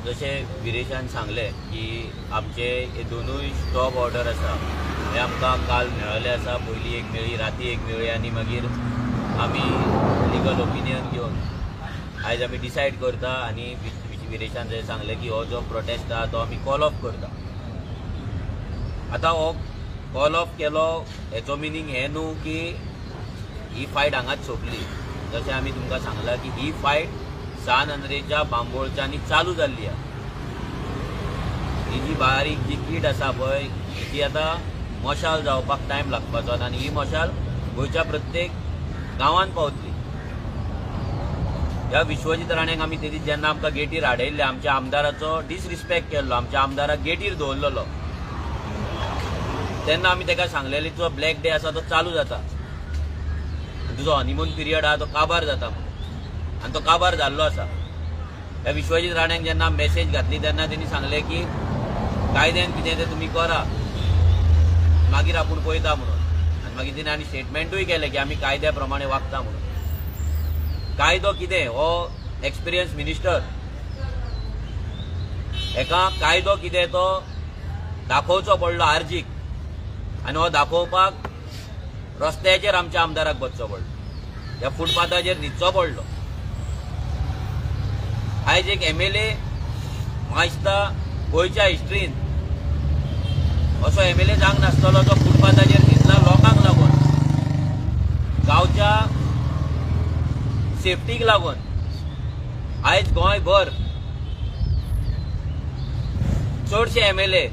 जशें विरेशान सांगलें की आमचे हे दोनूय स्टॉप ऑर्डर आसा हे आमकां काल मेळ्ळेले आसा. पयली एक मेळ्ळी, राती एक मेळ्ळी आनी मागीर आमी लिगल ओपिनियन घेवन आयज आमी डिसायड करता आनी विरेशान जशें सांगलें की हो जो प्रोटेस्ट आहा तो आमी कॉल ऑफ करता. आतां हो कॉल ऑफ केलो हेचो मिनींग हें न्हू की ही फायट हांगाच सोंपली. जशें आमी तुमकां सांगलां की ही फायट सान आंद्रेच्या बांबोळच्यांनी चालू जाल्ली आहा. ही जी बारीक जी कीट आसा पळय ती आतां मशाल जावपाक टायम लागपाचो आनी ही मशाल गोंयच्या प्रत्येक गांवांत पावतली. ह्या विश्वजीत राणेक आमी ते दीस जेन्ना आमकां गेटीर हाडयल्ले, आमच्या आमदाराचो डिसरिस्पेक्ट केल्लो, आमच्या आमदाराक गेटीर दवरलेलो, तेन्ना आमी ताका सांगलेले तुजो ब्लॅक डे आसा तो चालू जाता, तुजो हनीमून पिरियड आहा तो काबार जाता म्हणून, आनी तो काबार जाल्लो आसा. ह्या विश्वजीत राण्याक जेन्ना मॅसेज घातली तेन्ना तेणी सांगलें की कायद्यान कितें तें तुमी करा, मागीर आपूण पळयता म्हणून. आनी मागीर तेणी आनी स्टेटमेंटूय केलें की आमी कायद्या प्रमाणे वागता म्हणून. कायदो कितें हो एक्सपिरियन्स मिनिस्टर हेका कायदो कितें तो दाखोवचो पडलो आर्जीक, आनी हो दाखोवपाक रस्त्याचेर आमच्या आमदाराक वचचो पडलो, ह्या फुटपाथाचेर न्हिदचो पडलो. आयज एक एमएलए म्हाका दिसता गोंयच्या हिस्ट्रीन असो एमएलए जावंक नासतलो जो फुटपाथाचेर न्हिदला लोकांक लागून, गांवच्या सेफ्टीक लागून. आयज गोंयभर चडशे एमएलए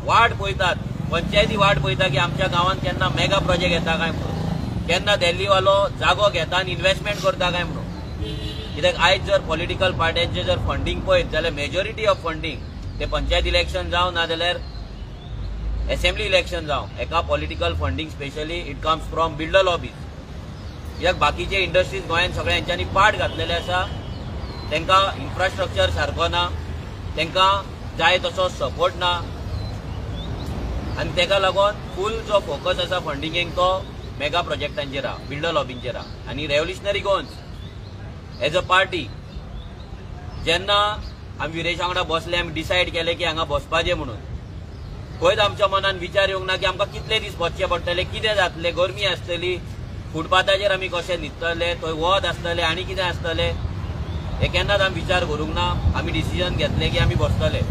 वाट पळयतात, पंचायती वाट पळयता की आमच्या गांवांत केन्ना मेगा प्रोजेक्ट येता काय म्हणून, केन्ना दिल्लीवालो जागो घेता आनी इन्व्हेस्टमेंट करता काय म्हणून. कित्याक आयज जर पॉलिटिकल पार्ट्यांचे जर फंडींग पळयत जाल्यार मेजॉरिटी ऑफ फंडींग ते पंचायत इलेक्शन जावं ना जाल्यार एसेंब्ली इलेक्शन जावं, एका political funding specially it comes from builder lobbies. कित्याक बाकीचे इंडस्ट्रीज गोंयांत सगळ्या हेंच्यांनी पाट घातलेले आसा, तांकां इन्फ्रास्ट्रक्चर सारको ना, तांकां जाय तसो सपोर्ट ना, आनी ताका लागून फूल जो फोकस आसा फंडिंगेक तो मेगा प्रोजेक्टांचेर आहा, बिल्डर लॉबींचेर आहा. आनी Revolutionary Goans as a party जेन्ना आमी विरेशा वांगडा बसले, आमी डिसायड केलें की हांगा बसपाचें म्हणून, खंयच आमच्या मनान विचार येवंक ना की आमकां कितले दीस बसचे पडटले, कितें जातलें, गरमी आसतली, फुटपाथाचेर आमी कशें न्हिदतले, थंय वत आसतलें आनी कितें आसतलें, हें केन्नाच आमी विचार करूंक ना. आमी डिसिजन घेतलें की आमी बसतले,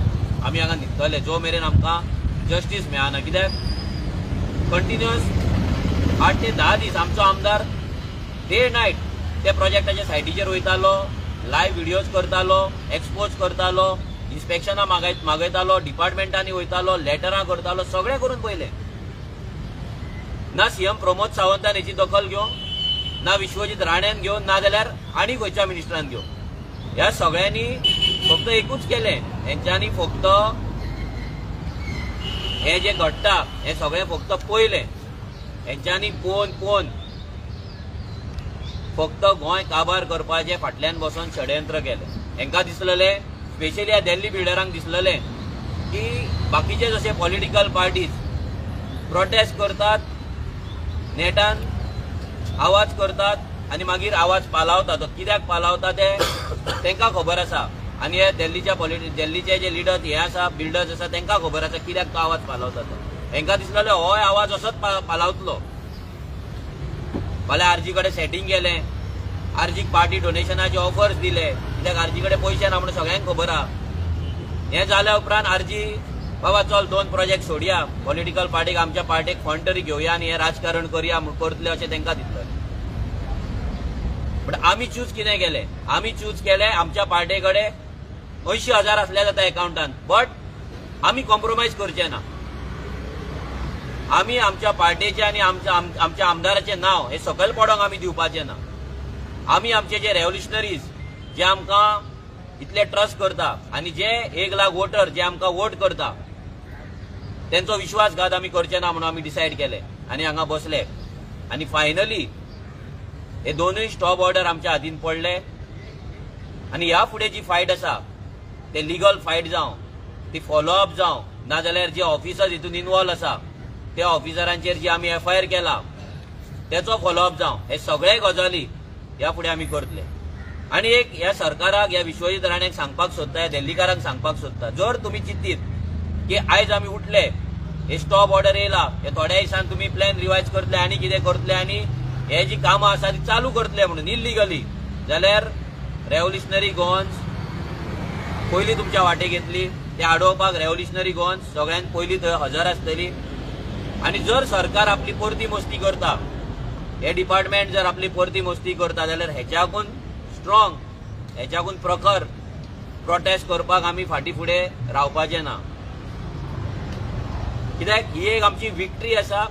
आमी हांगा न्हिदतले जो मेरेन आमकां जस्टीस मेळना. कित्याक कंटिन्युअस 8 ते 10 दीस आमचो आमदार डे नायट त्या प्रोजेक्टाच्या सायटीचेर वयतालो, लायव्ह व्हिडियोज करतालो, एक्सपोज करतालो, इन्स्पेक्शनां मागयतालो, डिपार्टमेंटांनी वयतालो, लेटरां करतालो, सगळें करून पळयलें. ना सीएम प्रमोद सावंतान हेची दखल घेवन, ना विश्वजीत राण्यान घेवन, ना जाल्यार आनी खंयच्या मिनिस्टरान घेवन. ह्या सगळ्यांनी फक्त एकूच केलें, हेंच्यांनी फक्त हें जें घडटा हें सगळें फक्त पळयलें. हेंच्यांनी पळोवन पळोवन फक्त गोंय काबार करपाचें फाटल्यान बसून षडयंत्र केलें. हेंकां दिसलेलें, स्पेशली ह्या दिल्ली बिल्डरांक दिसलेलें की बाकीचे जशे पॉलिटिकल पार्टीज प्रोटेस्ट करतात, नेटान आवाज करतात आनी मागीर आवाज पालावता, तो कित्याक पालावता ते तांकां खबर आसा. आनी हे दिल्लीच्या दिल्लीचे जे लिडर्स हे आसा, बिल्डर्स आसा, तांकां खबर आसा कित्याक तो आवाज पालावता तो. हेंकां दिसलेलें होय आवाज असोच पालावतलो. फाल्यां आरजी कडेन सेटींग केलें, आरजीक पार्टी डोनेशनाचे ऑफर्स दिले, कित्याक आरजी कडेन पयशे ना म्हणून सगळ्यांक खबर आहा. हें जाल्या उपरांत आरजी बाबा चल 2 प्रोजेक्ट सोडया, पॉलिटिकल पार्टीक आमच्या पार्टीक फंड तरी घेवया आनी हें राजकारण करया म्हूण करतले अशें तांकां दिसलें. बट आमी चूज कितें केलें, आमी चूज केलें आमच्या पार्टे कडेन 80,000 आसल्यार जाता एकावंटान, बट आमी कॉम्प्रोमायज करचे ना. आमी आमच्या पार्टेचें आनी आमच्या आमदाराचें नांव हें सकयल पडोंक आमी दिवपाचें ना. आमी आमचे जे रेव्होल्युशनरीज जे आमकां इतले ट्रस्ट करता आनी जे 1 लाख वोटर जे आमकां वोट करता तेंचो विश्वासघात आमी करचे ना म्हणून आमी डिसायड केले आनी हांगा बसले. आनी फायनली हे दोनूय स्टॉप ऑर्डर आमच्या हातीन पडले. आनी ह्या फुडें जी फायट आसा ते लिगल फायट जावं, ती फॉलोअप जावं, नाजाल्यार जे ऑफिसर्स हितून इनवॉल्व आसा त्या ऑफिसरांचेर जी आमी एफआयआर केला तेचो फॉलोअप जावं, हे सगळे गजाली ह्या फुडें आमी करतले. आनी एक ह्या सरकाराक, ह्या विश्वजीत राणेक सांगपाक सोदता, ह्या दिल्लीकारांक सांगपाक सोदता, जर तुमी चिंतीत की आयज आमी उठले, हे स्टॉप ऑर्डर येयला, हे थोड्या दिसान तुमी प्लॅन रिवायज करतले आनी कितें करतले आनी हे जी कामां आसा ती चालू करतले म्हणून इल्लिगली, जाल्यार रेव्होल्युशनरी गोवन्स पयलीं तुमच्या वाटेक येतली. ते आडोवपाक रेव्होल्युशनरी गोवन्स सगळ्यांत पयलीं थंय हजर आसतली. आनी जर सरकार आपली परती मस्ती करता, हे डिपार्टमेंट जर आपली परती मस्ती करता जाल्यार हेच्याकून स्ट्रॉंग, हेच्याकून प्रखर प्रोटेस्ट करपाक आमी फाटीं फुडें रावपाचें ना. कित्याक ही एक आमची विक्ट्री आसा.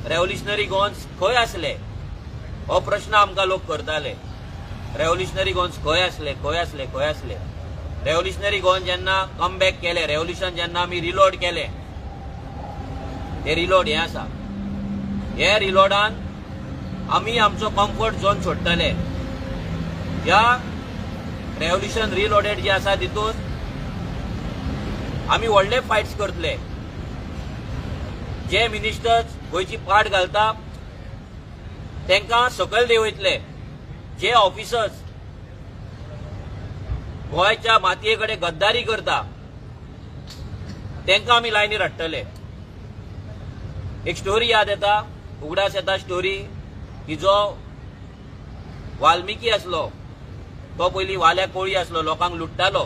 रेव्होल्युशनरी गोवन्स खंय आसले हो प्रश्न आमकां लोक करताले. रेव्होल्युशनरी गोवन्स खंय आसले, खंय आसले, खंय आसले? रेव्होल्युशनरी गोवन जेन्ना कमबॅक केले, रेव्होल्युशन जेन्ना आमी रिलोड केले, ते रिलोड हें आसा. हे रिलोडान आमी आमचो कम्फर्ट झोन सोडटले. ह्या रेव्होल्युशन रिलोडेड जे आसा तितून आमी व्हडले फायट्स करतले. जे मिनिस्टर्स गोंयची पाट घालता तांकां सकयल देंवयतले. जे ऑफिसर्स गोंयच्या मातये कडेन गद्दारी करता तांकां आमी लायनीर हाडटले. एक स्टोरी याद येता, उगडास येता स्टोरी की जो वाल्मिकी आसलो तो पयलीं वाल्या कोळी आसलो, लोकांक लुट्टालो.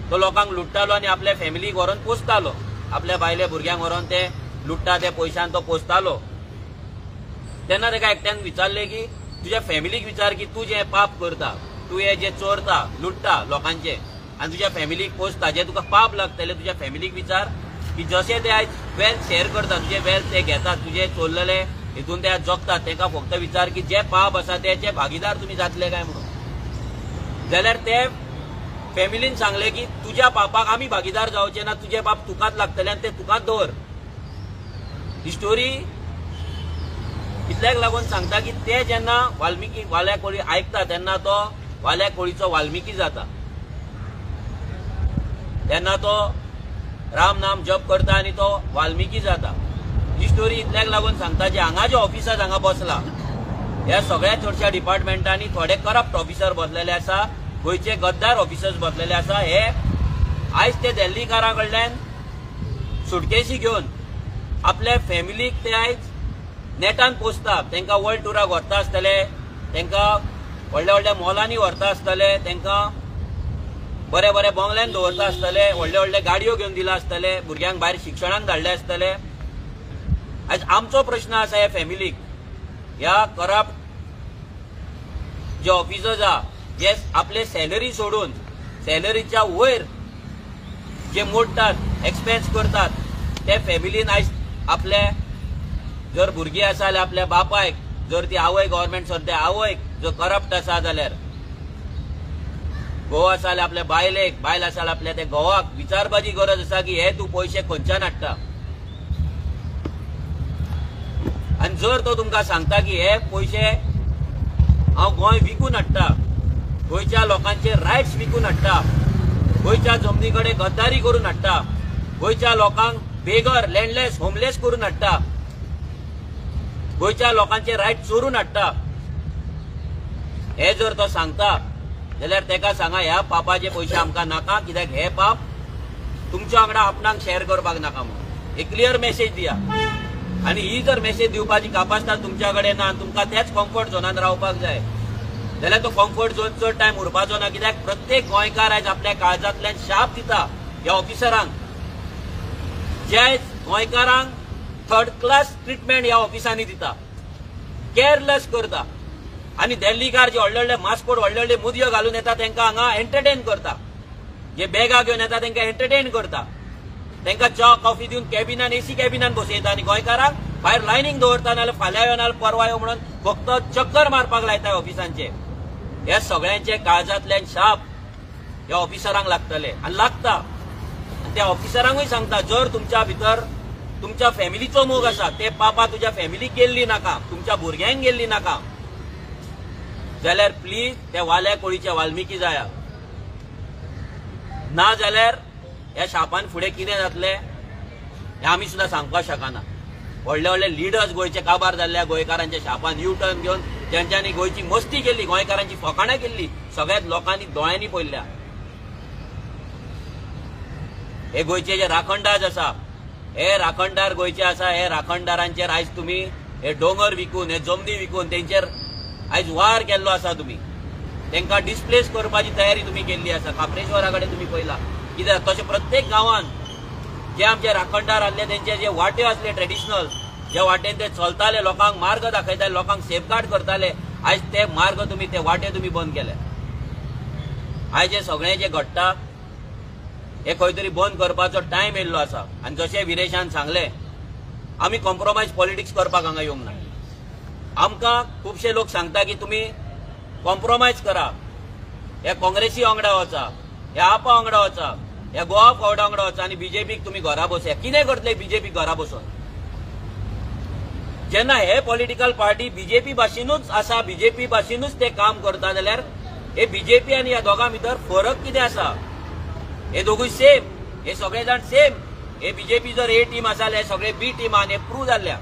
तो लोकांक लुट्टालो आनी आपल्या फॅमिलीक व्हरोन पोसतालो, आपल्या बायले भुरग्यांक व्हरोन ते लुट्टा त्या पयशान तो पोसतालो. तेन्ना ताका एकट्यान विचारलें की तुज्या फॅमिलीक विचार की तूं जें पाप करता, तूं हें जें चोरता, लुट्टा लोकांचें आनी तुज्या फॅमिलीक पोसता, जें तुका पाप लागतलें, तुज्या फॅमिलीक विचार की जशें ते आयज वेल्थ शेअर करता, तुजें वेल्थ ते घेतात, तुजें चोरलेलें हितून ते आज जगतात, तांकां फक्त विचार की जें पाप आसा तेचे भागीदार तुमी जातले काय म्हणून. जाल्यार ते फॅमिलीन सांगलें की तुज्या पापाक आमी भागीदार जावचे ना, तुजें पाप तुकाच लागतलें आनी तें तुकाच दवर. ही स्टोरी इतल्याक लागून सांगता की ते जेन्ना वाल्मिकी वाल्या कोळी आयकता तेन्ना तो वाल्या कोळीचो वाल्मिकी जाता. तेन्ना तो राम नाम जप करता आनी तो वाल्मिकी जाता. ही स्टोरी इतल्याक लागून सांगता जे हांगा जे ऑफिसर्स हांगा बसला, ह्या सगळ्या चडश्या डिपार्टमेंटांनी थोडे करप्ट ऑफिसर बसलेले आसा, गोंयचे गद्दार ऑफिसर्स बसलेले आसा. हे आयज ते दिल्लीकारां कडल्यान सुटकेशी घेवन आपल्या फॅमिलीक ते आयज नेटान पोसता. तांकां वर्ल्ड टुराक व्हरता आसतले, तांकां व्हडल्या व्हडल्या मॉलांनी व्हरता आसतले, तांकां बरे बरे बंगल्यान दवरता आसतले, व्हडले व्हडले गाडयो घेवन दिला आसतले, भुरग्यांक भायर शिक्षणाक धाडले आसतले. आयज आमचो प्रश्न आसा ह्या फॅमिलीक, ह्या करप्ट जे ऑफिसर्स आहा जे आपले सॅलरी सोडून सॅलरीच्या वयर जे मोडटात, एक्सपेन्स करतात, ते फॅमिलीन आयज आपले जर भुरगीं आसा जाल्यार आपल्या बापायक, जर ती आवय गव्हर्मेंट सर्व त्या आवयक जर करप्ट आसा जाल्यार, घोव आसा जाल्यार आपल्या बायलेक, बायल आसा जाल्यार आपल्या त्या घोवाक विचारपाची गरज आसा की हे तूं पयशे खंयच्यान हाडटा. आनी जर तो तुमकां सांगता की हे पयशे हांव गोंय विकून हाडटा, गोंयच्या लोकांचे रायट्स विकून हाडटा, गोंयच्या जमनी कडेन गद्दारी करून हाडटा, गोंयच्या लोकांक बेगर, लँडलेस, होमलेस करून हाडटा, गोंयच्या लोकांचे रायट चोरून हाडटा, हे जर तो सांगता जाल्यार ताका सांगा ह्या पापाचे पयशे आमकां नाका, कित्याक हे पाप तुमच्या वांगडा आपणाक शेअर करपाक नाका म्हणून एक क्लियर मेसेज दिया. आनी ही जर मेसेज दिवपाची कापास्ताद तुमच्या कडेन ना आनी तुमकां त्याच कम्फर्ट झोनान रावपाक जाय जाल्यार तो कम्फर्ट झोन चड टायम उरपाचो ना. कित्याक प्रत्येक गोंयकार आयज आपल्या काळजांतल्यान शाप दिता ह्या ऑफिसरांक, जे आयज गोंयकारांक थर्ड क्लास ट्रिटमेंट ह्या ऑफिसांनी दिता, केअरलेस करता. आनी दिल्लीकार जे व्हडले व्हडले मास्कोट, व्हडले व्हडले मुदयो घालून येता तांकां हांगा एंटरटेन करता, जे बॅगां घेवन येता तांकां एंटरटेन करता, तांकां च्या कॉफी दिवन कॅबिनान, एसी कॅबिनान बसयता आनी गोंयकारांक भायर लायनींग दवरता, नाजाल्यार फाल्यां यो नाजाल्यार परवा यो म्हणून फक्त चक्कर मारपाक लायता ऑफिसांचे. ह्या सगळ्यांचे काळजांतल्यान शाप ह्या ऑफिसरांक लागतले आनी लागता. आनी त्या ऑफिसरांकूय सांगता, जर तुमच्या भितर तुमच्या फॅमिलीचो मोग आसा, ते पापा तुज्या फॅमिलीक गेल्ली नाका, तुमच्या भुरग्यांक गेल्ली नाका, जाल्यार प्लीज त्या वाल्या कोळीच्या वाल्मिकी जाया. ना जाल्यार ह्या शापान फुडें कितें जातलें हें आमी सुद्दां सांगपाक शकना. व्हडले व्हडले लिडर्स गोंयचे काबार जाल्ल्या गोंयकारांच्या शापान यू टर्न घेवन ज्यांच्यांनी गोंयची मस्ती केल्ली, गोंयकारांची फकाणां केल्ली, सगळ्यात लोकांनी दोळ्यांनी पळयल्या. हे गोंयचे जे राखणदार आसा, हे राखणदार गोंयचे आसा, हे राखणदारांचेर आयज तुमी हे दोंगर विकून, हे जमनी विकून तेंचेर आयज वार केल्लो आसा. तुमी तेंकां डिस्प्लेस करपाची तयारी तुमी केल्ली आसा. खाप्रेश्वरा कडेन तुमी पळयला कित्याक तशें प्रत्येक गांवांत जे आमचे राखणदार आसले तेंचे जे वाटे आसले ट्रेडिशनल, ज्या वाटेन ते चलताले, लोकांक मार्ग दाखयताले, लोकांक सेफगार्ड करताले, आयज ते मार्ग तुमी, ते वाटे तुमी बंद केले. आयज हे सगळें जे घडटा हे खंय तरी बंद करपाचो टायम येयल्लो आसा. आनी जशें विरेशान सांगलें, आमी कॉम्प्रोमायज पॉलिटिक्स करपाक हांगा येवंक ना. आमकां खुबशे लोक सांगता की तुमी कॉम्प्रोमायज करा, ह्या काँग्रेसी वांगडा वचा, ह्या आपा वांगडा वचा, ह्या गोवा फॉरवर्डा वांगडा वचा आनी बीजेपीक तुमी घरा बसया. कितें करतले बीजेपी घरा बसून? जेन्ना हे पॉलिटिकल पार्टी बीजेपी भाशेनूच आसा, बीजेपी भाशेनूच ते काम करता, जाल्यार हे बीजेपी आनी ह्या दोगां भितर फरक कितें आसा? हे दोगूय सेम, हे सगळे जाण सेम. हे बीजेपी जर ए टीम आसा जाल्यार सगळे बी टीम आनी हे प्रूव जाल्ल्या.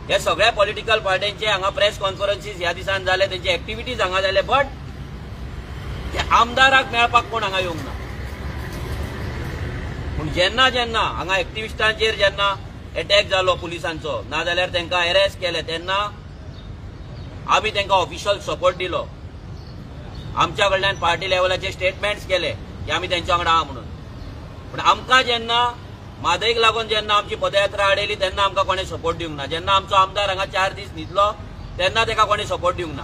हे सगळ्या पॉलिटिकल पार्ट्यांचे हांगा प्रेस कॉन्फरन्सीस ह्या दिसान जाले, तेंचे एक्टिविटीज हांगा जाले, बट ते आमदाराक मेळपाक कोण हांगा येवंक ना. पूण जेन्ना जेन्ना हांगा एक्टिविस्टांचेर जेन्ना एटॅक जालो पुलिसांचो, नाजाल्यार तांकां अरेस्ट केले, तेन्ना आमी तांकां ऑफिशियल सपोर्ट दिलो. आमच्या कडल्यान पार्टी लेवलाचे स्टेटमेंट्स केले की आमी तेंच्या वांगडा आहा म्हणून. पूण आमकां जेन्ना म्हादयक लागून जेन्ना आमची पदयात्रा आडयली तेन्ना आमकां कोणें सपोर्ट दिवंक ना. जेन्ना आमचो आमदार हांगा 4 दीस न्हिदलो तेन्ना ताका कोणें सपोर्ट दिवंक ना.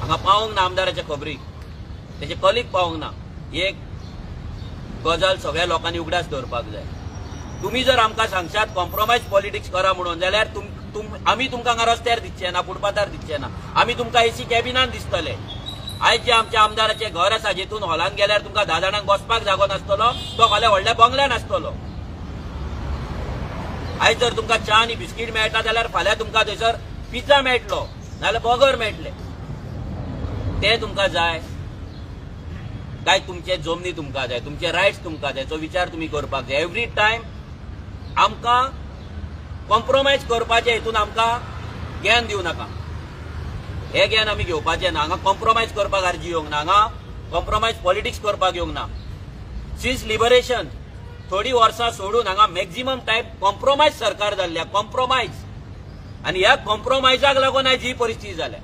हांगा पावोंक ना आमदाराच्या खबरीक, तेजे कलीक पावोंक ना. ही एक गजाल सगळ्या लोकांनी उगडास दवरपाक जाय. तुमी जर आमकां सांगशात कॉम्प्रोमायज पॉलिटिक्स करा म्हणून, जाल्यार आमी तुमकां हांगा रस्त्यार दिसचे ना, फुटपाथार दिसचे ना, आमी तुमकां एसी कॅबिनान दिसतले. आयज जे आमच्या आमदाराचें घर आसा जेतून हॉलान गेल्यार तुमकां 10 जाणांक बसपाक जागो नासतलो, तो फाल्यां व्हडल्या बंगल्यान आसतलो. आयज जर तुमकां च्या आनी बिस्कीट मेळटा जाल्यार फाल्यां तुमकां थंयसर पिझ्झा मेळटलो, नाजाल्यार बर्गर मेळटले. ते तुमकां जाय काय तुमचे जमनी तुमकां जाय, तुमचे रायट्स तुमकां जाय, तो विचार तुमी करपाक जाय. एवरी टायम आमकां कॉम्प्रोमायज करपाचे हेतून आमकां ज्ञान दिवं नाका. हे ज्ञान आमी घेवपाचें ना. हांगा कॉम्प्रोमायज करपाक आरजी येवंक ना, हांगा कॉम्प्रोमायज पॉलिटिक्स करपाक येवंक ना. सिन्स लिबरेशन थोडी वर्सां सोडून हांगा मॅक्झिमम टायम कॉम्प्रोमायज सरकार जाल्ल्या, कॉम्प्रोमायज. आनी ह्या कॉम्प्रोमायजाक लागून आयज ही परिस्थिती जाल्या.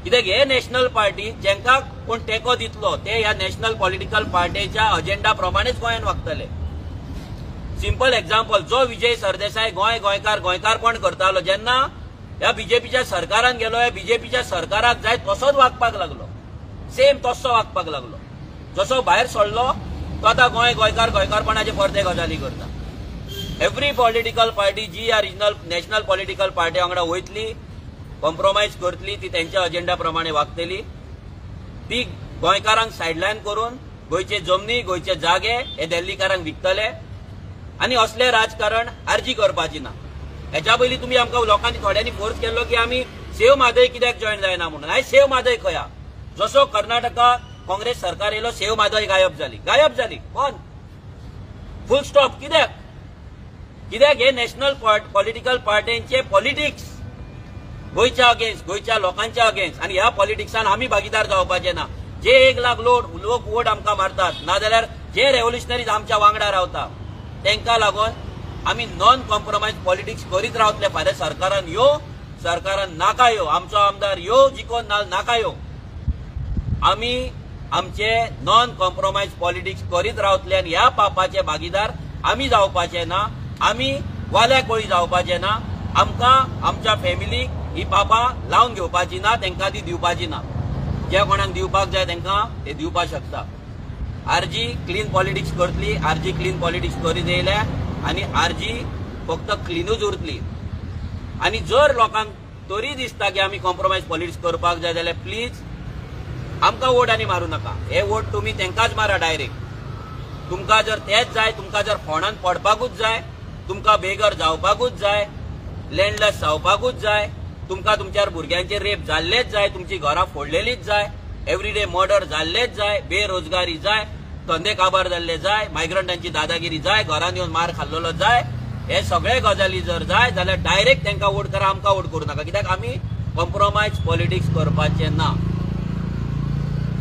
कित्याक हे नॅशनल पार्टी जेंका कोण टेको दितलो ते ह्या नॅशनल पॉलिटिकल पार्टीच्या अजेंडा प्रमाणेच गोंयांत वागतले. सिंपल एग्जाम्पल, जो विजय सरदेसाय गोंय गोंयकार गोंयकारपण करतालो, जेन्ना ह्या बीजेपीच्या सरकारान गेलो, ह्या बीजेपीच्या सरकाराक जाय तसोच वागपाक लागलो, सेम तसो वागपाक लागलो. जसो भायर सरलो तो आतां गोंय गोंयकार गोंयकारपणाचे परते गजाली करता. एवरी पॉलिटिकल पार्टी जी ह्या रिजनल नॅशनल पॉलिटिकल पार्टी वांगडा वयतली, कॉम्प्रोमायज करतली, ती तेंच्या अजेंडा प्रमाणे वागतली. ती गोंयकारांक सायडलायन करून गोंयचे जमनी, गोंयचे जागे हे दिल्लीकारांक विकतले. आनी असलें राजकारण आरजी करपाची ना. हेच्या पयलीं तुमी आमकां लोकांनी थोड्यांनी फोर्स केल्लो की आमी सेव म्हादय कित्याक जॉयन जायना म्हणून. आयज सेव म्हादय खंय? जसो कर्नाटका काँग्रेस सरकार येयलो, सेव म्हादय गायब जाली, गायब जाली, कोण फूल स्टॉप. कित्याक? कित्याक हे नॅशनल पॉलिटिकल पार्ट्यांचे पॉलिटिक्स गोंयच्या अगेन्स्ट, गोंयच्या लोकांच्या अगेन्स्ट. आनी ह्या पॉलिटिक्सान आमी भागीदार जावपाचे ना. जे 1 लाख लोक वोट आमकां मारतात, नाजाल्यार जे रेव्होल्युशनरीज आमच्या वांगडा रावता तेंकां लागून आमी नॉन कॉम्प्रोमायज पॉलिटिक्स करीत रावतले. फाल्यां सरकारान यो, सरकारान नाका यो, आमचो आमदार यो जिकोन नाका यो, आमी आमचे नॉन कॉम्प्रोमायज पॉलिटिक्स करीत रावतले. आनी ह्या पापाचे भागीदार आमी जावपाचे ना, आमी वाल्या कोळी जावपाचे ना. आमकां आमच्या फॅमिलीक ही पापां लावन घेवपाची ना, तेंकां ती दिवपाची ना. जे कोणाक दिवपाक जाय तेंकां ते दिवपाक शकता. आरजी क्लीन पॉलिटिक्स करतली, आरजी क्लीन पॉलिटिक्स करीत येयल्या आनी आरजी फक्त क्लिनूच उरतली. आनी जर लोकांक तरी दिसता की आमी कॉम्प्रोमायज पॉलिटिक्स करपाक जाय जाल्यार प्लीज आमकां वोट आनी मारूं नाका. हे वोट तुमी तेंकांच मारा डायरेक्ट. तुमकां जर तेच जाय, तुमकां जर फोंडान पडपाकूच जाय, तुमकां बेघर जावपाकूच जाय, लँडलेस जावपाकूच जाय, तुमकां तुमच्या भुरग्यांचेर रेप जाल्लेच जाय, तुमची घरां फोडलेलीच जाय, एवरीडे मर्डर जाल्लेच जाय, बेरोजगारी जाय, धंदे काबार जाल्ले जाय, मायग्रंटांची दादागिरी जाय, घरान येवन मार खाल्लेलो जाय, हे सगळे गजाली जर जाय जाल्यार डायरेक्ट तांकां वोट करा, आमकां वोट करूं नाका, कित्याक आमी कॉम्प्रोमायज पॉलिटिक्स करपाचें ना.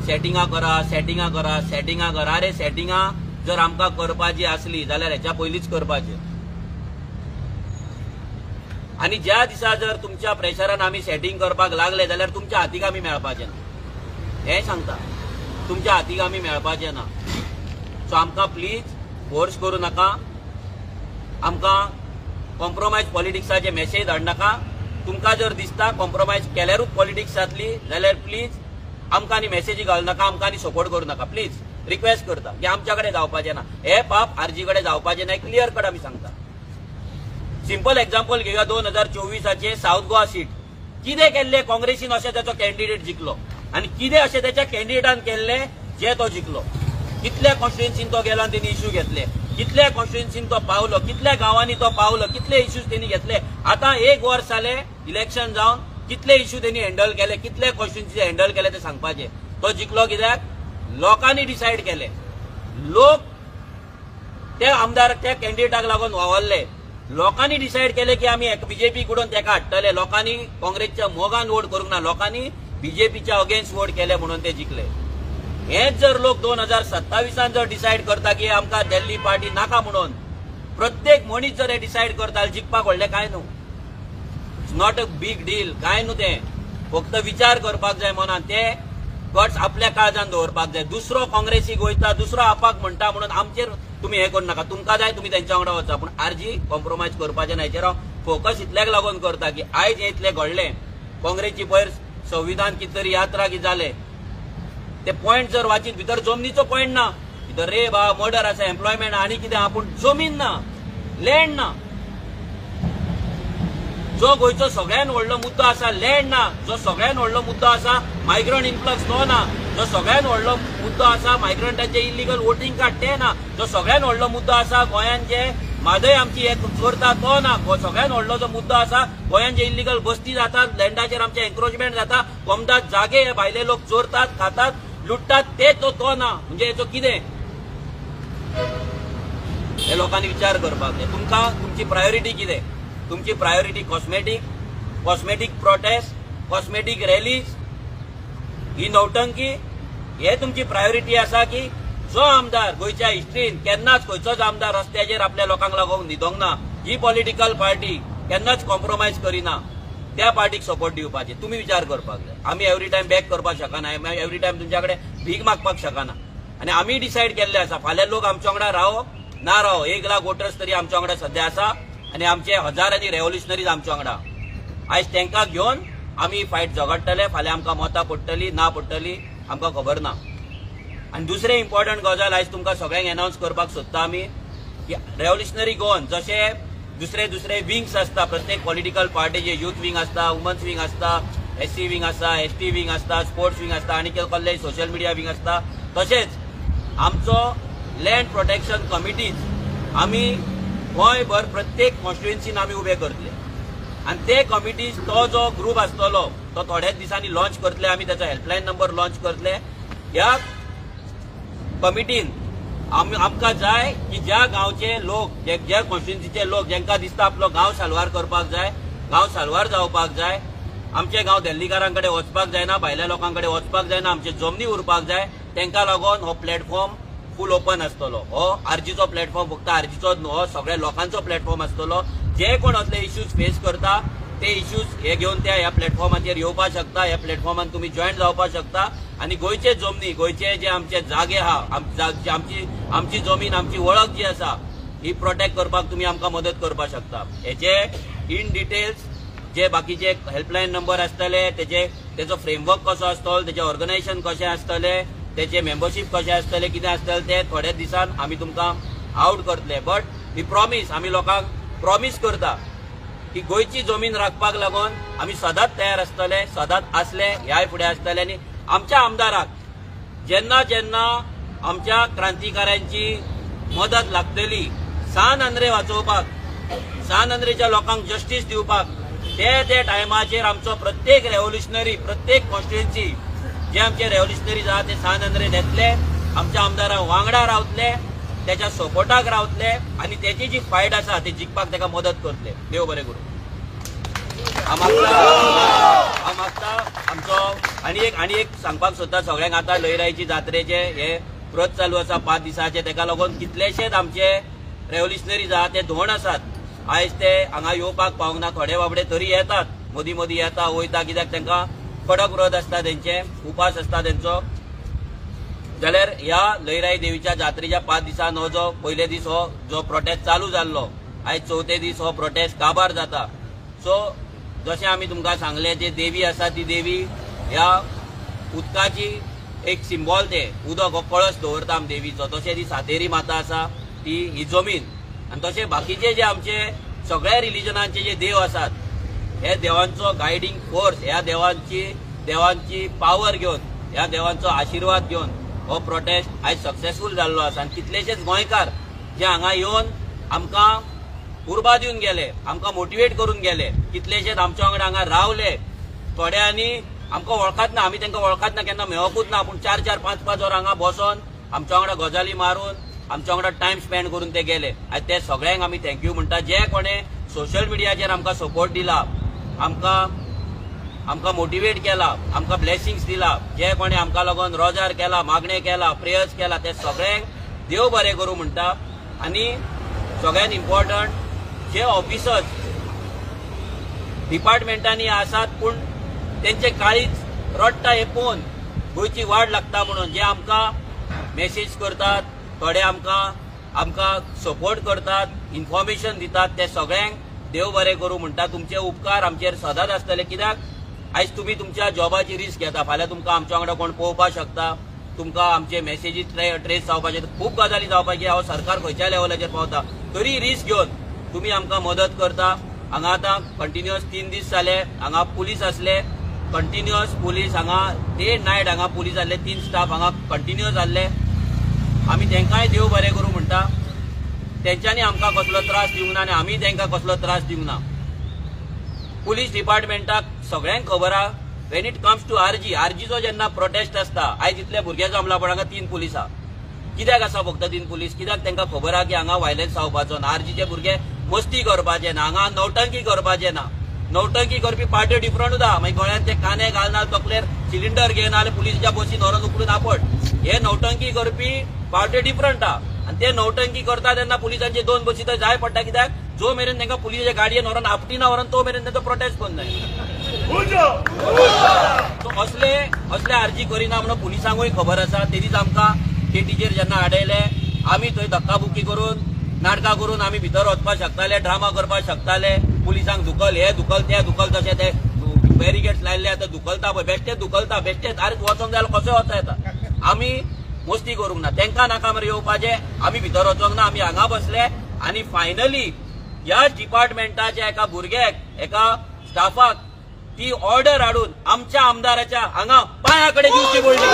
सेटिंगां करा, सेटिंगां करा, सेटिंगां करा. अरे सेटिंगां जर आमकां करपाची आसली जाल्यार हेच्या पयलींच करपाचें. आनी ज्या दिसा जर तुमच्या प्रेशरान आमी सेटिंग करपाक लागले जाल्यार तुमच्या हातीक आमी मेळपाचें ना, हें सांगता, तुमच्या हातीक आमी मेळपाचें ना. सो आमकां प्लीज फोर्स करूं नाका, आमकां कॉम्प्रोमायज पॉलिटिक्साचे मेसेज धाडनाका. तुमकां जर दिसता कॉम्प्रोमायज केल्यारूच पॉलिटिक्स जातली जाल्यार प्लीज आमकां आनी मेसेजी घालनाका, आमकां आनी सपोर्ट करूं नाका. प्लीज रिक्वेस्ट करता की आमच्या कडेन जावपाचें ना, हे पाप आरजी कडेन जावपाचें ना, क्लियर कट आमी सांगता. सिंपल एग्जाम्पल घेवया, 2024 सावथ गोवा सीट कितें केल्लें काँग्रेसीन अशें ताचो कॅन्डिडेट जिखलो आनी कितें अशें त्याच्या कॅन्डिडेटान केल्लें जे तो जिखलो. कितल्या कॉन्स्टिट्युएन्सीन तो गेलो आनी तेणी इश्यू घेतले, कितल्या कॉन्स्टिट्युएन्सीन तो पावलो, कितल्या गांवांनी तो पावलो, कितले इश्यूज तेणी घेतले. आतां एक वर्स जालें इलेक्शन जावन, कितले इश्यू तेणी हँडल केले, कितले कॉन्स्टिट्युएन्सी हँडल केले ते सांगपाचे. तो जिखलो कित्याक लोकांनी डिसायड केले, लोक त्या आमदार त्या कॅन्डिडेटाक लागून वावरले, लोकांनी डिसायड केले की आमी बीजेपी कडून तेका हाडटले. लोकांनी काँग्रेसच्या मोगान वोट करूंक ना, लोकांनी बीजेपीच्या अगेन्स्ट वोट केले म्हणून ते जिखले. हेच जर लोक 2027 जर डिसायड करता की आमकां दिल्ली पार्टी नाका म्हणून, प्रत्येक मनीस जर हे डिसायड करता, जिखपाक व्हडलें कांय न्हू, it's not a big deal, कांय न्हू तें. फक्त विचार करपाक जाय मनान, ते गट्स आपल्या काळजान दवरपाक जाय. दुसरो काँग्रेसीक वयता, दुसरो आपाक म्हणटा म्हणून आमचेर तुमी हें करूं नाका. तुमकां जाय तुमी तेंच्या वांगडा वचा, पूण आरजी कॉम्प्रोमायज करपाचें ना. हेचेर हांव फोकस इतल्याक लागून करता की आयज हें इतलें घडलें, काँग्रेसची पयर संविधान कितें तरी यात्रा कितें जालें, ते पॉयंट जर वाचीत भितर जमनीचो पॉयंट ना, भितर रेप आहा, मर्डर आसा, एम्प्लॉयमेंट आनी कितें आहा, पूण जमीन ना, लँड ना. जो गोंयचो सगळ्यान व्हडलो मुद्दो आसा लँड ना, जो सगळ्यान व्हडलो मुद्दो आसा मायग्रंट इन्फ्लक्स तो ना, जो सगळ्यान व्हडलो मुद्दो आसा मायग्रंटांचे इलिगल वोटींग कार्ड ते ना, जो सगळ्यान व्हडलो मुद्दो आसा गोंयांत जे म्हादय आमची हे चोरता तो ना, सगळ्यान व्हडलो जो मुद्दो आसा गोंयांत जे इलिगल बस्ती जातात, लँडाचेर आमचे एन्क्रोचमेंट जाता, कोमदात जागे हे भायले लोक चोरतात, खातात, लुट्टात, ते तो ना. म्हणजे हेचो कितें हे लोकांनी विचार करपाक जाय. तुमकां तुमची प्रायोरिटी कितें? तुमची priority cosmetic, cosmetic protest, cosmetic rallies, ही नौटंकी, हे तुमची प्रायोरिटी आसा की जो आमदार गोंयच्या हिस्ट्रीन केन्नाच खंयचोच आमदार रस्त्याचेर आपल्या लोकांक लागून न्हिदोंक ना, ही पॉलिटिकल पार्टी केन्नाच कॉम्प्रोमायज करिना, त्या पार्टीक सपोर्ट दिवपाचे तुमी विचार करपाक जाय. आमी एवरी टायम बॅक करपाक शकना, एवरी टायम तुमच्या कडेन भीक मागपाक शकना. आनी आमी डिसायड केल्ले आसा फाल्यां लोक आमच्या वांगडा रावो ना रावो, 1 लाख वोटर्स तरी आमच्या वांगडा सद्या आसा आनी आमचे हजारांनी रेव्होल्युशनरीज आमच्या वांगडा. आयज तांकां घेवन आमी फायट झगडटले, फाल्यां आमकां मतां पडटली ना पडटली आमकां खबर ना. आनी दुसरें इम्पॉर्टंट गजाल आयज तुमकां सगळ्यांक एनावन्स करपाक सोदता आमी की रेव्होल्युशनरी गोवन जशे दुसरे दुसरे विंग्स आसता प्रत्येक पॉलिटिकल पार्टीचे, युथ विंग आसता, वुमन्स विंग आसता, एससी विंग आसता, एसटी विंग आसता, स्पोर्ट्स विंग आसता आनी कसले सोशल मिडिया विंग आसता, तशेंच आमचो लँड प्रोटेक्शन कमिटीज आमी गोंयभर प्रत्येक कॉन्स्टिट्युएन्सीन आमी उबे करतले आनी ते कमिटीज तो जो ग्रूप आसतलो तो थोड्याच दिसांनी लॉन्च करतले आमी, ताचो हेल्पलायन नंबर लॉन्च करतले. ह्या कमिटीन आमकां जाय की ज्या गांवचे लोक, ज्या कॉन्स्टिट्युएन्सीचे लोक जांकां दिसता आपलो गांव साल्वार करपाक जाय, गांव साल्वार जावपाक जाय, आमचे गांव दिल्लीकारां कडेन वचपाक जायना, भायल्या लोकां कडेन वचपाक जायना, आमचे जमनी उरपाक जाय, तांकां लागून हो प्लॅटफॉर्म फूल ओपन आसतलो. हो आरजीचो प्लॅटफॉर्म फक्त आरजीचो न्हू, हो सगळ्या लोकांचो प्लॅटफॉर्म आसतलो. जे कोण असले इश्यूज फेस करता ते इश्यूज हे घेवन त्या ह्या प्लॅटफॉर्माचेर येवपाक शकता, ह्या प्लॅटफॉर्मान तुमी जॉयन जावपाक शकता आनी गोंयचे जमनी, गोंयचे जे आमचे जागे आहा, आमची जमीन, आमची वळख जी आसा ही प्रोटेक्ट करपाक तुमी आमकां मदत करपाक शकता. हेचे इन डिटेल्स जे बाकीचे हेल्पलायन नंबर आसतले, तेचो फ्रेमवर्क कसो आसतलो, तेचें ऑर्गनायझेशन कशें आसतलें, तेचे मेंबरशीप कशें आसतलें, कितें आसतलें ते थोड्या दिसान आमी तुमकां आवट करतले. बट we promise, आमी लोकांक प्रॉमीस करता की गोंयची जमीन राखपाक लागून आमी सदांच तयार आसतले, सदांच आसले, ह्याय फुडें आसतले. आनी आमच्या आमदाराक जेन्ना जेन्ना आमच्या क्रांतिकाऱ्यांची मदत लागतली सान आंद्रे वाचोवपाक, सान आंद्रेच्या लोकांक जस्टीस दिवपाक, ते ते टायमाचेर आमचो प्रत्येक रेव्होल्युशनरी, प्रत्येक कॉन्स्टिट्युएन्सी जे आमचे रेव्होल्युशनरीज आहा ते सान आंद्रे येतले, आमच्या आमदारां वांगडा रावतले त्याच्या सपोर्टाक रावतले आनी तेची जी फायट आसा ती जिखपाक ताका मदत करतले. देव बरें करूं. हांव मागता आमचो आनी एक सांगपाक सोदता सगळ्यांक. आतां लयराईची जात्रेचे हे व्रत चालू आसा 5 दिसाचे, ताका लागून कितलेशेच आमचे रेव्होल्युशनरीज आहा ते धोण आसात. आयज ते हांगा येवपाक पावंक ना, थोडे बाबडे तरी येतात, मदीं मदीं येता वयता, कित्याक तांकां कडक व्रत आसता, तेंचे उपास आसता तेंचो. जाल्यार ह्या लयराई देवीच्या जात्रेच्या 5 दिसान हो जो पयले दीस हो जो प्रोटेस्ट चालू जाल्लो, आयज चवथे दीस हो प्रोटेस्ट काबार जाता. सो जशें आमी तुमकां सांगलें, जे देवी आसा ती देवी ह्या उदकाची एक सिंबॉल, ते उदक हो कळस दवरता आमी देवीचो, तशें ती सातेरी माता आसा ती ही जमीन. आनी तशें बाकीचे जे आमचे सगळ्या रिलिजनांचे जे देव आसात, हे देवांचो गायडींग फोर्स, ह्या देवांची पावर घेवन, ह्या देवांचो आशिर्वाद घेवन हो प्रोटेस्ट आयज सक्सेसफूल जाल्लो आसा. आनी कितलेशेच गोंयकार जे हांगा येवन आमकां उर्बा दिवन गेले, आमकां मोटिवेट करून गेले, कितलेशेच आमच्या वांगडा हांगा रावले. थोड्यांनी आमकां वळखात ना, आमी तांकां वळखात ना, केन्ना मेळोकूच ना, पूण 4 4 5 5 वरां हांगा बसोन आमच्या वांगडा गजाली मारून आमच्या वांगडा टायम स्पेंड करून ते गेले. आनी ते सगळ्यांक आमी thank you म्हणटा. जे कोणे सोशल मिडियाचेर आमकां सपोर्ट दिला, आमकां मोटिवेट केला, आमकां ब्लेसिंग्स दिला, जे कोणे आमकां लागून रोजार केला, मागणें केला, प्रेयर्स केला, ते सगळ्यांक देव बरें करूं म्हणटा. आनी सगळ्यात इम्पॉर्टंट, जे ऑफिसर्स डिपार्टमेंटांनी आसात पूण तेंचे काळीज रडटा हे पळोवन गोंयची वाड लागता म्हणून जे आमकां मेसेज करतात, थोडे आमकां सपोर्ट करतात, इन्फॉर्मेशन दितात, ते सगळ्यांक देव बरें करूं म्हणटा. तुमचे उपकार आमचेर सदांच आसतले, कित्याक आयज तुमी तुमच्या जॉबाची रिस्क घेता, फाल्यां तुमकां आमच्या वांगडा कोण पळोवपाक शकता, तुमकां आमचे मेसेजीस ट्रेस जावपाचे, खूब गजाली जावपाची. हांव सरकार खंयच्या लेवलाचेर पावता तरी रिस्क घेवन तुमी आमकां मदत करता. हांगा आतां कंटिन्युअस 3 दीस जाले हांगा पुलीस आसले, कंटिन्युअस पुलीस हांगा डे नायट हांगा पुलीस आसले, 3 स्टाफ हांगा कंटिन्युअस आसले. आमी तांकांय देव बरें करूं म्हणटा. तेंच्यांनी आमकां कसलो त्रास दिवंक ना आनी आमी तांकां कसलो त्रास दिवंक ना. पुलीस डिपार्टमेंटाक सगळ्यांक खबर आहा, when it comes to RG, आरजीचो जेन्ना प्रोटेस्ट आसता, आयज इतले भुरगे जमला पण हांगा 3 पुलीस आहा. कित्याक आसा फक्त 3 पुलीस? कित्याक तांकां खबर आहा की हांगा व्हायलन्स जावपाचो ना, आरजीचे भुरगे मस्ती करपाचे ना, हांगा नौटंकी करपाचे ना. नौटंकी करपी पार्ट्यो डिफरंट उरता, मागीर गळ्यान ते काने घालना, तकलेर सिलिंडर घेयना जाल्यार पुलिसाच्या बसीन व्हरोन उखलून आपट. हे नौटंकी करपी पार्ट्यो डिफरंट आहा आनी ते नौटंकी करता तेन्ना पुलिसांचे 2 बसी थंय जाय पडटा, कित्याक जो मेरेन तांकां पुलिसाच्या गाडयेन व्हरोन आपटिना व्हरोन तो मेरेन तांचो प्रोटेस्ट बंद जायना. सो असले असले आरजी करिना म्हणून पुलिसांकूय खबर आसा. ते दीस आमकां केटीचेर जेन्ना आडयले, आमी थंय धक्काबुक्की करून नाटकां करून आमी भितर वचपाक शकताले, ड्रामा करपाक शकताले, पुलिसांक धुकल, हे धुकल, ते धुकल, तशें ते बॅरिगेट्स लायल्ले आतां धुकलता पळय, बेश्टेच धुकलता, बेश्टेच. आरे वचोंक जाय जाल्यार कसोय वचो येता. आमी मस्ती करूंक ना, तांकां नाका मरे येवपाचें, आमी भितर वचोंक ना, आमी हांगा बसले. आनी फायनली ह्या डिपार्टमेंटाच्या एका भुरग्याक, एका स्टाफाक ती ऑर्डर हाडून आमच्या आमदाराच्या हांगा पांया कडेन दिवची पडली.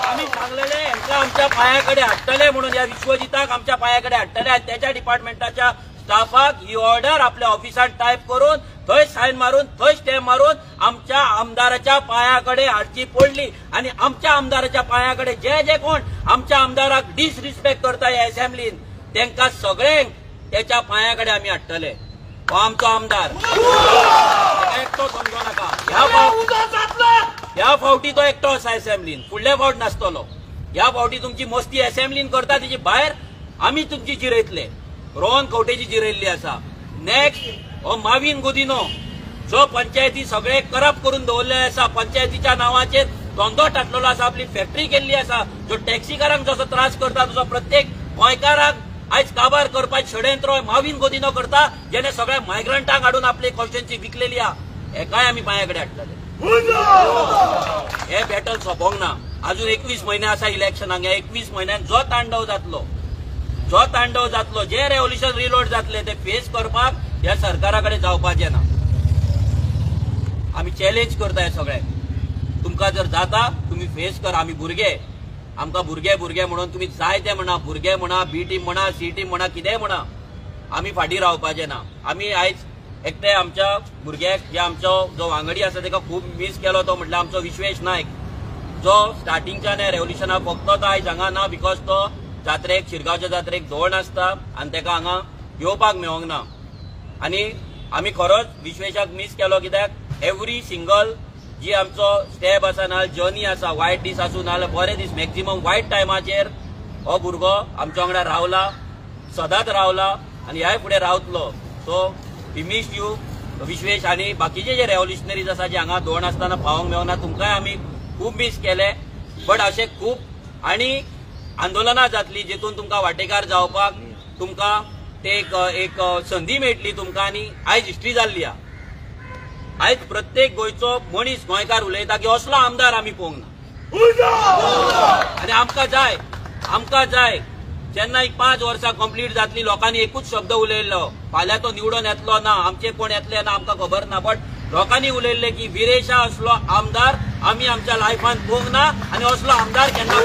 आमी सांगलेले हांकां आमच्या पांया कडेन हाडटले म्हणून, ह्या विश्वजिताक आमच्या पांया कडेन हाडटले आनी त्याच्या डिपार्टमेंटाच्या स्टाफाक ही ऑर्डर आपल्या ऑफिसांत टायप करून थंय सायन मारून थंय स्टॅम्प मारून आमच्या आमदाराच्या पांया कडेन हाडची पडली. आनी आमच्या आमदाराच्या पांया कडेन जे जे कोण आमच्या आमदाराक डिसरिस्पेक्ट करता ह्या असेंब्लीन, तांकां सगळ्यांक त्याच्या पांया कडेन आमी हाडटले. हो आमचो आमदार एकटो समजो नाका. ह्या फावटी तो एकटो आसा असेंब्लीन, फुडल्या फावट नासतलो. ह्या फावटी तुमची मस्ती असेंब्लीन करता तेजी भायर आमी तुमची जिरयतले. रोहन खंवटेची जिरयल्ली आसा. नेक्स्ट हो माविन गोदिनो जो पंचायती सगळे करप्ट करून दवरलेले आसा, पंचायतीच्या नांवाचेर धंदो टाटलेलो आसा, आपली फॅक्टरी केल्ली आसा, जो टॅक्सीकारांक जसो त्रास करता तसो प्रत्येक गोंयकाराक आयज काबार करपाक षडयंत्र माविन गोदिनो करता, जेणे सगळ्या मायग्रंटांक हाडून आपली कॉन्स्टिट्युएन्सी विकलेली आहा. हेकाय आमी पांया कडेन हाडटले. हे बॅटल सोंपोंक ना, अजून 21 म्हयने आसा इलेक्शनाक. ह्या 21 म्हयन्यान जो तांडव जातलो, जो तांडव जातलो, जे रेव्होल्युशन रिलोड जातले ते फेस करपाक ह्या सरकारा कडेन जावपाचें ना. आमी चॅलेंज करता हे सगळ्यांक, तुमकां जर जाता तुमी फेस कर. आमी भुरगे, आमकां भुरगे भुरगे म्हणून तुमी जाय ते म्हणा, भुरगे म्हणा, बी टीम म्हणा, सी टीम म्हणा, कितेंय म्हणा, आमी फाटीं रावपाचें ना. आमी आयज एकटे आमच्या भुरग्याक, जे आमचो जो वांगडी आसा ताका खूब मीस केलो, तो म्हटल्यार आमचो विश्वेश नायक, जो स्टार्टिंगच्यान ह्या रेव्होल्युशनाक फक्त तो आयज हांगा ना, because तो जात्रेक, शिरगांवच्या जात्रेक धोण आसता आनी तेका हांगा येवपाक मेळोंक ना. आनी आमी खरोच विश्वेशाक मीस केलो, कित्याक एवरी सिंगल जी आमचो स्टेप आसा ना जर्नी आसा, वायट दीस आसूं नाजाल्यार बरे दीस, मॅक्झिमम वायट टायमाचेर हो भुरगो आमच्या वांगडा रावला, सदांच रावला आनी ह्याय फुडें रावतलो. So we miss you Vishwesh. आनी बाकीचे जे रेव्होल्युशनरीज आसा जे हांगा धोण आसतना पावोंक मेळना, तुमकांय आमी खूब मीस केले. बट अशें खूब आनी आंदोलनां जातली जितून तुमकां वांटेकार जावपाक तुमकां ते एक संदी मेळटली तुमकां. आनी आयज हिस्ट्री जाल्ली आहा, आयज प्रत्येक गोंयचो मनीस गोंयकार उलयता की असलो आमदार आमी पळोवंक ना. आनी आमकां जाय, आमकां जाय. जेन्ना एक 5 वर्सां कंप्लीट जातली, लोकांनी एकूच शब्द उलयल्लो, फाल्यां तो निवडून येतलो ना, आमचे कोण येतले ना आमकां खबर ना, बट लोकांनी उलयल्ले की विरेशा असलो आमदार आमी आमच्या लायफान पळोवंक ना आनी असलो आमदार केन्ना.